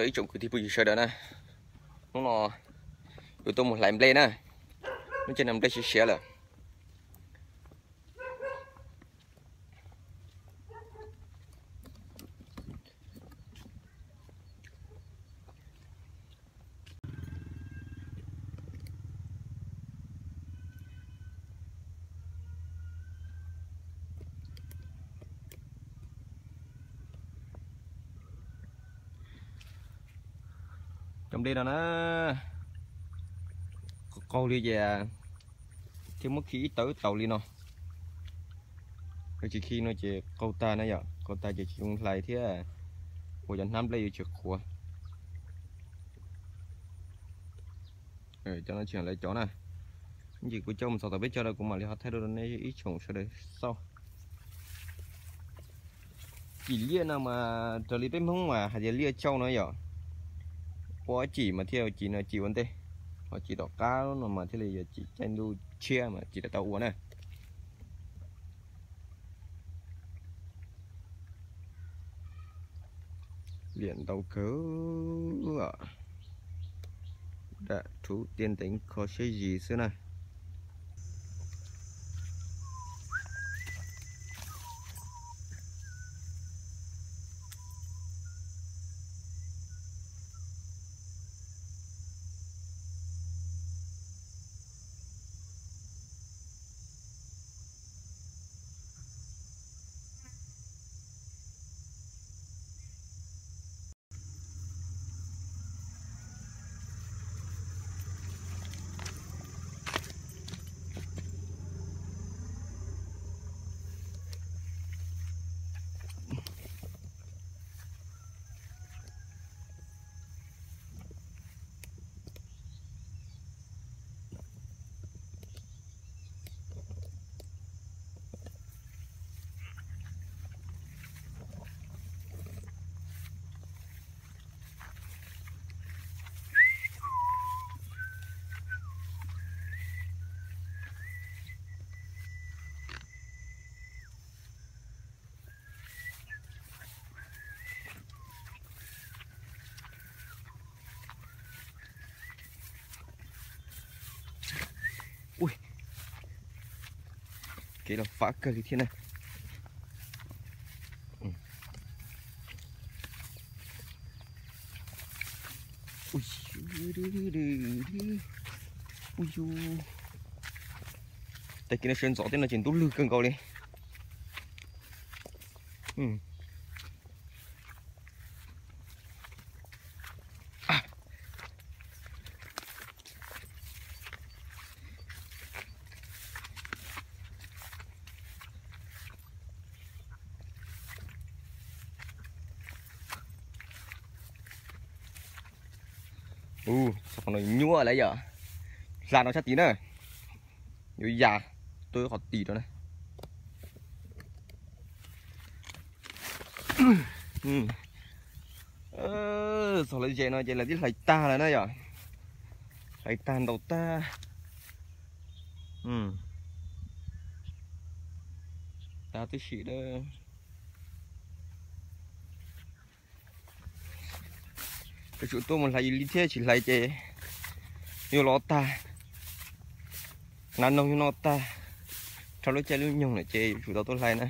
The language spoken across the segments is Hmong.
Ib tsoom kwv tij phooj ywg sawv daws na, hnub no yuav tuaj mus hlais nplej na, lub caij no nplej siav siav lawm. Cov nplej no na, qaug li ces thiaj muab khi ib tawv taus li no. Yog tsis khi no ces qaug tag na yom, qaug tag ces tsis zoo hlais thiab ua cov hnab nplej yuav tsis qhuav. Cov no tsis yog lawv cov na. Ces kuv coj mus txog tom peb caug no kuv mam li ho thaij rau nej ib tsoom sawv daws xauj. Cim liaj no mas raws li peb Hmoob mas hais tias liaj tsauj no yom, ua cim mas thiaj cim no cim ua ntej, ho cim tom qab no mas thiaj li yog cim caij ntuj tshiab mas cim tau ua na. Liam ntau kawg, dam rhuv tiaj nteev kho siab zis xwb na. Ui, kev los fab kawg li thiab na. Ui, ui, tag kis no sawv ntxov thiab no ces ntub lwg kawg nkaus li. Ub, qhov no nyuaj lawm yom. Hla no sab tid na. Yuav ya tuaj qhov tid rau na. Txog lawv zes no ces lawv twb hlais tag lawm na yom. Hlais tag ntaus tag. Tag tib si da. Yuav tsum tuaj mus hlais li thiab, tsis hlais ces yuav los tag. Nas noog yuav noj tag, rau lub caij lub nyoog lawm ces yuav tsum tau tuaj hlais na.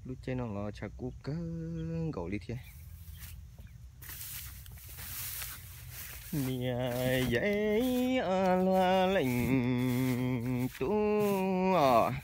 Lub caij no los tshav kub kawg nkaus li thiab. Niam yau luag leej tub os.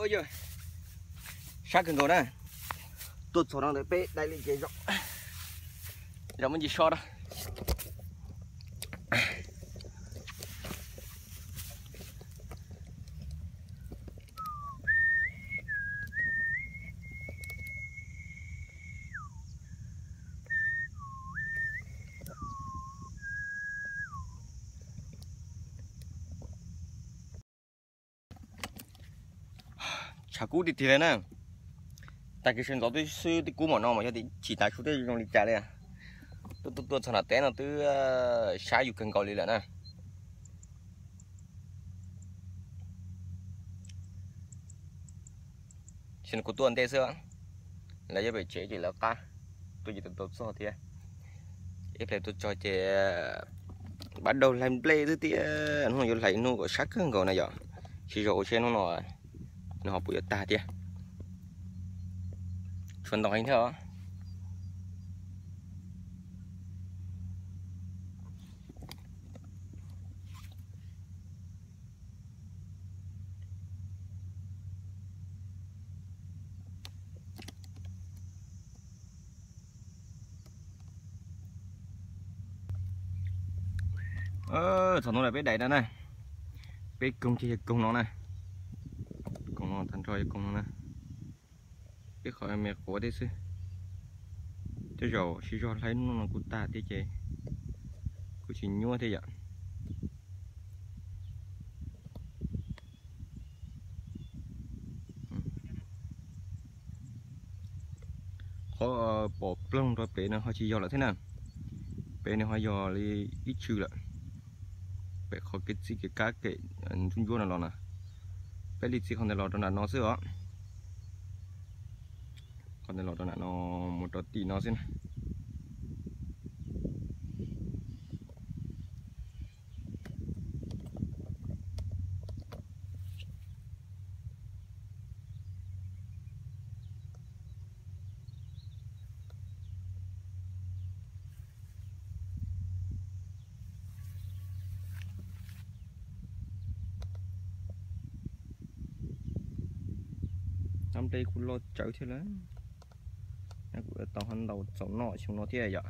Yog sab kawg nkaus na. Tuaj txog no ntawd peb dai li ces zom, zom me ntsis so na. Tshav kub tiag tiag li na. Tag kis sawv ntxov twb xwb twb kub npaum no mas yog tias chim tav su twb zoo li cas li. Tuaj tuaj tuaj txog nram teb no twb sab yus kawg nkaus li lawm na. Ces kuv tuaj ntej xwb, lawv nyob pem tsev ces lawv qab, tuaj ces tau txog thiab. Ib pliag tuaj txog ces pab daug hlais nplej xwb thiab, hnub no yuav hlais ib hnub kom sab kawg nkaus na yom. Sib zog ua seb hnub no nws ho puas yuav tag thiab. Tshuav ntau heev thiab os. Txog hnub no peb dai no na, peb koog ces yog koog no na, koog no tag nrho yog koog no na. Peb qhov me quav thiab xwb, tej zaum sib zog hlais hnub no kuj tag thiab ces kuj tsis nyuaj thiab yom. Qhov pom ploog rau pem no ho tsis yog lawm thiab na, pem no ho yog li ib tshwm lawm. Pem qhov kev txij kev kab kem ntsuab ntsuab no los na, peb li txij qhov ntawd los rau nram no xwb os. Qhov ntawd los rau nram no, mus rau tim no xwb na. Tab nplej kuj loj tsawv thiab lawm. Kuv tau ho ntaus txaus noj xyoo no thiab yom.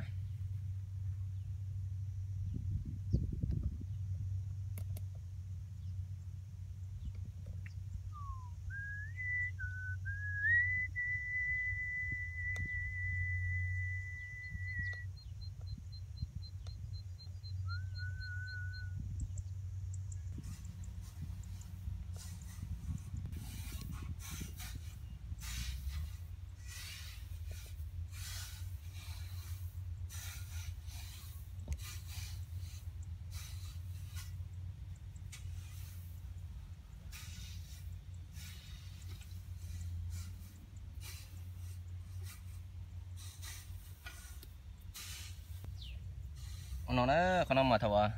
Ua no na, qhov no mas thaum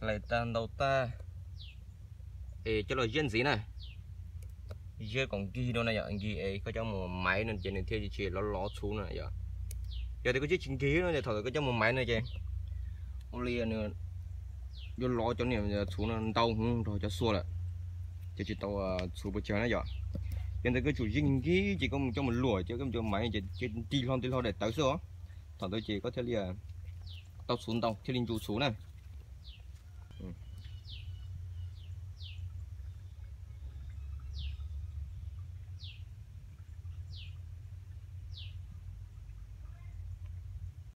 hlais tag ntaus tag es coj los ziab ntxiv na. Ziab kom nkig no na yom, nkig es koj coj mus maiv no ces nws thiaj tsis lov lov txhuv no yom. Yog tias koj ziab tsis nkig no ces thaum koj coj mus maiv no ces ua li nws yuav lov cov niam txhuv no ntau hwv nrog cov xua lawm, ces tsis tau txhuv puas tsawg na yom. Yog ntawd koj tsum ziab nkig ces koj mus coj mus luam ces koj mus coj maiv ces nti hlo nti hlo daim tawv xwb os. Thaum ntawd ces koj thiaj li tau txhuv ntau thiaj li ntsu txhuv na.